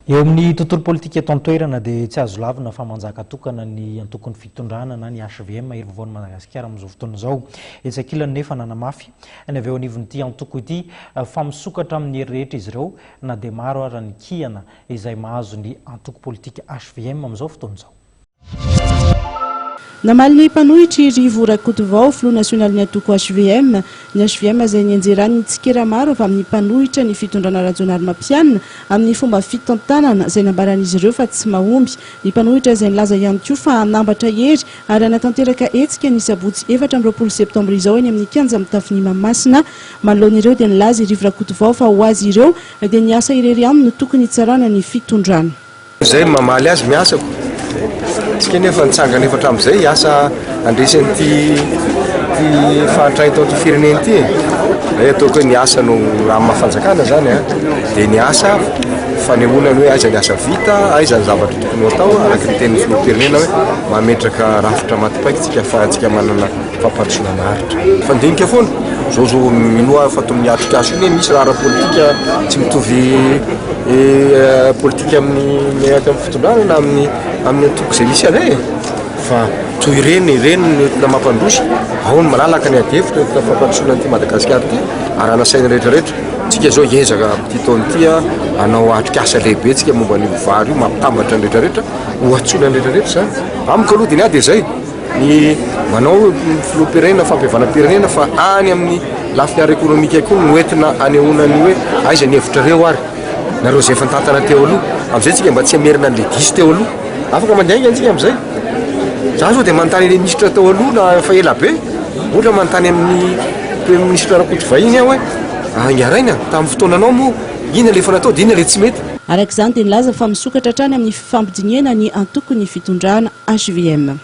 Eo amin'ny tontolo politika eto an-toerana dia tsy azo lavina fa manjaka tokana ny antokon'ny fitondrana na ny hvm, Hery Vaovaon'i Madagasikara amin'izao fotoana izao. Etsy ankilany nefa nanamafy ny avy eo anivon'ity antoko ity fa misokatra amin'ny hery rehetra izy ireo na dia maro ara ny kihana izay mahazo ny antoko politika hvm amin'izao fotoana izao. Namaly ny mpanohitra i Rivo Rakotovao, filoha nasionalin'ny antoko hvm. Ny hvm izay nianjeran'ny tsikera maro avy amin'ny mpanohitra ny fitondrana Rajaonarimampianina amin'ny fomba fitantanana izay nambaran'izy ireo fa tsy mahomby. Ny mpanohitra izay nilaza ihany koa fa hanambatra hery ary hanatanteraka hetsika ny sabotsy 24 septambra izao eny amin'ny kianja mitafon'i Mahamasina. Manoloana ireo dia nilaza i Rivo Rakotovao fa ho azy ireo dia ny asa irery ihany no tokony hitsarana ny fitondrana. Zay mamaly azy miasa ko. Tsika nefa nitsangana efa hatramin'izay hiasa handresy an'ity ty fahantrana eto amin'ity firenena ity e. Zay ataoko hoe ny asa no raha amin'ny maha fanjakana zany a, dia ny asa fanehoana ny hoe aiza ny asa vita, aiza ny zavatra tokony ho atao araka ny tenin'ny filoham-pirenena hoe mametraka rafitra maty paika tsika ahafahantsika manana fampandrosoana maharitra. Mifandinika foana, zao zao minoa aho fa toa miatrika asa io ne misy raha ara-politika tsy mitovy politika amin'ny miaraka amin'ny fitondrana na amin'ny amin'ny antoko izay misy anay e fa toy ireny ireny no entina mampandroso, ao ny malalaka ny ady hevitra entina fampandrosoana an'ity Madagasikara ity ary anasaina rehetra rehetra, tsika zao hiezaka amin'ity taona ity hanao atrikasa lehibe tsika momba an'io vary io mampitambatra ny rehetra rehetra ho antsoina ny rehetra rehetra zany, amiko aloha dia ny ahy dia zay. Ny manao filoham-pirenena, fampihavanam-pirenena fa any amin'ny lafiny ara-ekonomika koa no entina anehoana ny hoe aiza ny hevitrareo ary nareo izay efa nitantana teo aloha. Amin'izay tsika mba tsy hamerina an'ilay diso teo aloha. Afaka mandeha haingana tsika amin'izay. Za zao dia manontany ilay minisitra teo aloha na efa ela be. Ohatra manontany amin'ny premier ministre Rakotovahiny aho hoe Angaraina, tamin'ny fotoananao moa inona ilay efa natao dia inona ilay tsy mety? Araka izany dia nilaza fa misokatra hatrany amin'ny fifampidinihana ny antokon'ny fitondrana hvm.